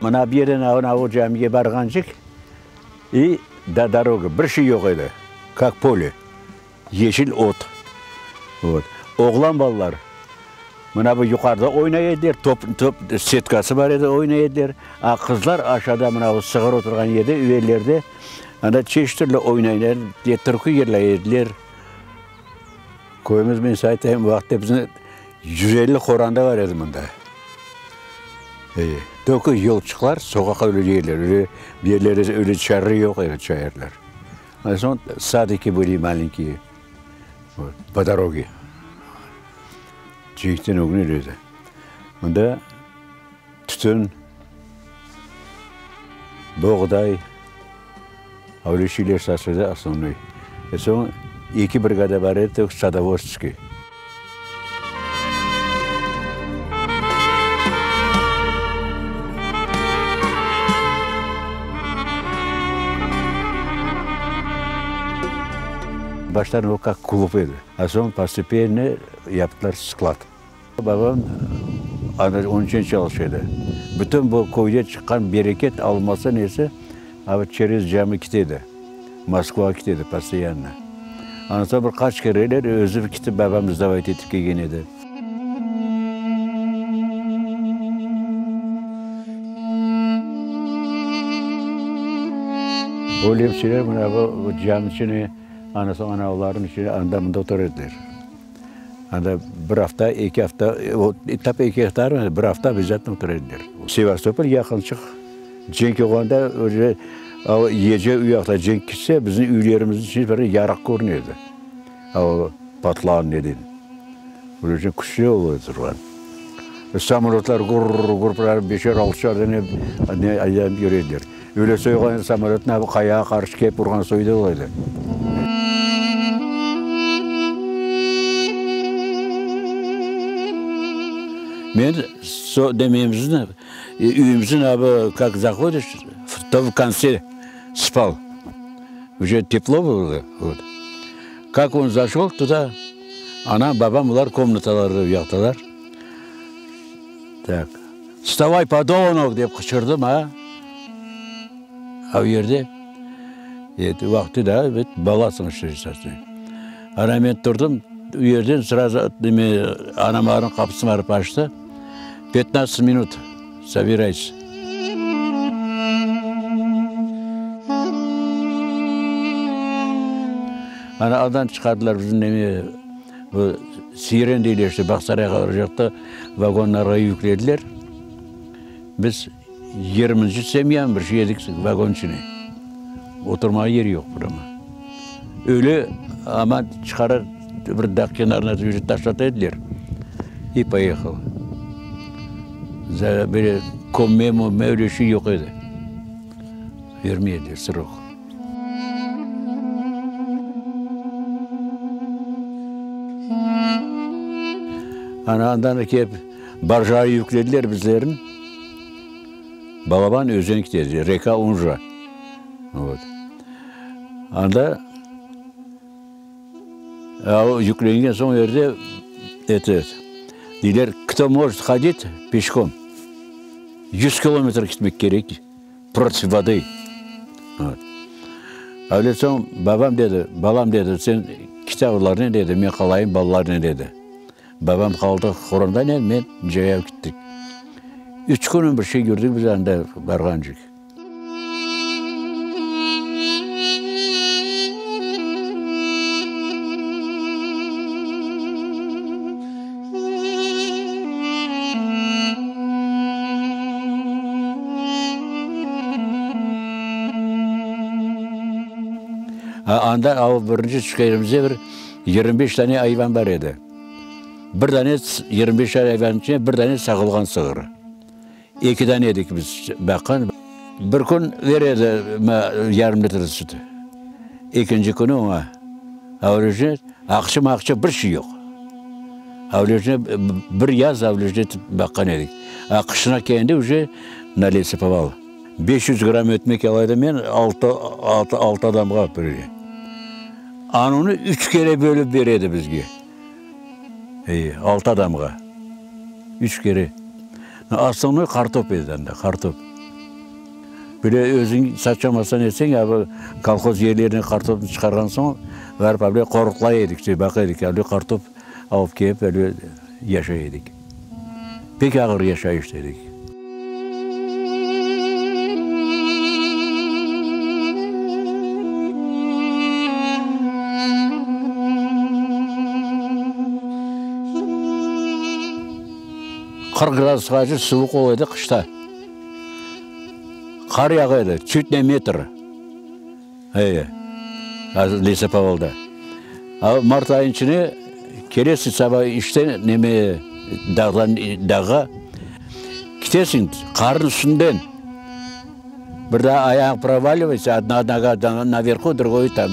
Mına bu yerden ana o camige barğancıq i do doroga bir şey yoq edi, kak pole, yeşil ot. Vot. Oğlan balalar mına bu yuqarıda oynay ediler, top, top setkası bar edi, oynay ediler. A qızlar aşağıda mına bu sığır oturğan yerde, üyerlerde anda çeşit türlü oynaylar, türkü yırlay ediler. Köyümiz, men size aytayım, o vaqıtta bizim 150 qoranda bar edi mında. Tökü yolçıqlar, soqaqqa öyle deyler, öyle bir yerlerde öyle çarı yoq edi, çayırlar. Soñ sadiki bıli malenkiye, vot, po doroge. Cenkten ögüne öyle edi. Mında tütün, boğday, öyle şeyler saçıldı osnovnoy. Soñ eki brigada bar edi, tek sadovodskiy. Baştan o kak klub edi, a soñ postepenno yaptılar sklad. Babam ana onıñ içün çalışa edi. Bütün bu köyde çıqqan bereket almasa nesi, a çerez cami kete edi. Moskvağa kete edi postoyanno. Ondan soñ bir qaç kereler özü ketip babam sdavayt etip kelgen edi. O lemçeler mına bu cami içine, ondan soñ ana olarnıñ içine anda-mında otura ediler. Anda bir afta, eki afta, tap eki afta, bir afta obязательно otura ediler. Sevastopol yaqınçıq. Cenk olğanda öyle gece u yaqta cenk ketse, bizim üylerimizniñ içinde bir yarıq körüne edi. O patlağan neden. Öyle küçlü ola turğan. Samolötlar gurr-gurr beşer, altışar dane ne aylanıp yüre ediler. Öyle soyğan samolötnı qayağa qarşı kelip urğan soyu da ola edi. Men dememizni, üyümizniñ abi, kak zahodış, to v kontse spal. Uje teplo bylo, vot. Kak on zaşol tuda, anam, babam olar komnatalarda uyaqtalar. Tak. Vstavay, podonok! dep qıçırdım, a. A o yerde, et, vaqtı da, et, balasıñ işte esasında. Ana men turdım, o yerden srazu neme, anamlarnıñ qapısını barıp açtı. Petnadtsat minut, sobiraytes. Ana andan çıqardılar bizni neme, Bu Siren deyler işte, Bağsarayğa baracaqta vagonlarğa yüklediler. Biz yirminci semya bir şey edik vagon içine. Oturmağa yer yoq prâma. Öyle aman çıqara bir dağ kenarına taşlata ediler. I poyehal. Böyle kömme mömme öyle şey yoq edi. Vermey ediler srok. Ana andan da kelip barjağa yüklediler bizlerni. Balaban özen ketedi, reka Unja. Vot. Anda yüklengen soñ o yerde eto, deyler, kto может hodit peşkom, yüz kilometr ketmek kerek. Protiv vodı. Öyle soñ babam dedi, balam dedi, sen kit olarnen dedi, men qalayım balalarnen dedi. Babam qaldı qorantanen, men cayav kittik. Üç kün bir şey yürdik biz anda barğancıq. Anda av birinci tüşkenimizde bir 25 tane ayvan bar edi. Bir dane 25 ayvannıñ içinde bir dane sağılğan sığır. Eki dane edik biz baqqan. Bir kün bere edi yarım litr süt. Ekinci künü oña avlejne aqça-maqça bir şey yoq. Avlejne bir yaz avlejne baqqan edik. A qışına kelgende uje nalesipoval. 500 gramm ötmek ala edim men altı, altı, altı adamğa böyle. Anunı üç kere bölip bere edi bizge. Ey, altı adamğa. Üç kere. Osnovnoy qartop edi anda, qartop. Bile özüñ saçamasañ etseñ, a bu kolhoz yerlerine qartopnı çıqarğan soñ, barıp avle qoruqlay edik, baqa edik, avle qartop alıp kelip öyle yaşay edik. Pek ağır yaşayış edik. 40 gradusqace suvuq ola edi qışta. Qar yağa edi, çüt ne metr. Eye, lesopovalda. A mart ayınıñ içine kelesiñ saba işten, neme, dağdan, dağğa ketesiñ qarnıñ üstünden. Bir daa ayağıñ provalivaysa, odna noga naverhu, drugoy tam,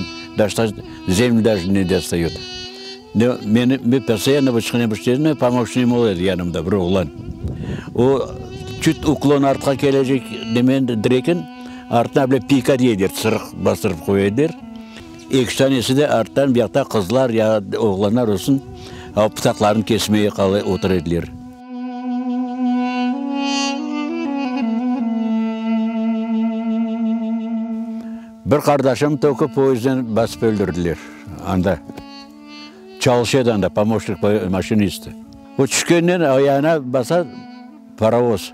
zemlü daje ne dostayot. Meni, men postoyanno bir pomoşnigim ola edi yanımda, bir oğlan. O, çüt uklon artqa kelecek demen direken, artına bile pika deyler, sırıq bastırıp qoya ediler. Eki tanesi de arttan bu yaqta qızlar ya oğlanlar olsun, o pıtaqlarnı kesmeye qala otura ediler. Bir qardaşım toki poyezdden basıp öldürdiler anda. Çalışa edi anda, pomoşnik maşinisti. O tüşkennen ayağına basa parovoz.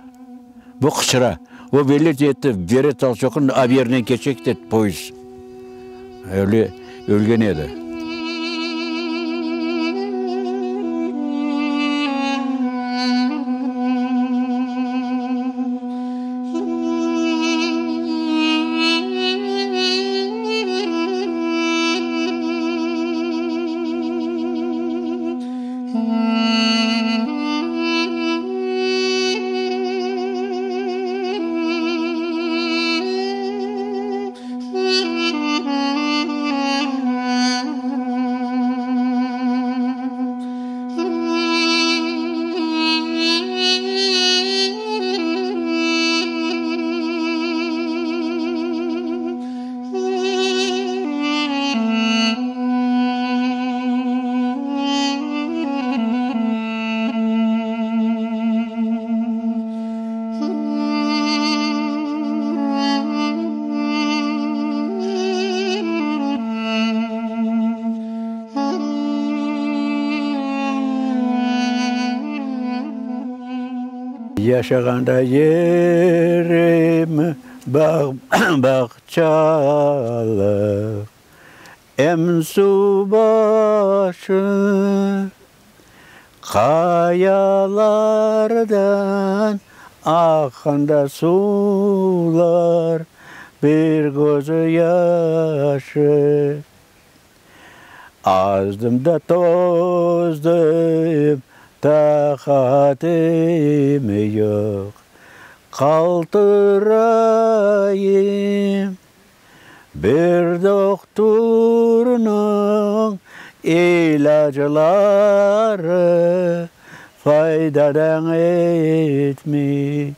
Bu qıçıra. O belli etti, bere tolçoknı ab yerinen keçe kete poyezd. Öyle ölgen edi. Yaşağanda yerim bağ, bağçalıq, Em suv başı qayalardan aqqanda suvlar, bir közü yaşı. Azdım da tozdım, taqatım yoq, qaltırayım. Bir doqturnıñ ilâcları faydadan etmey.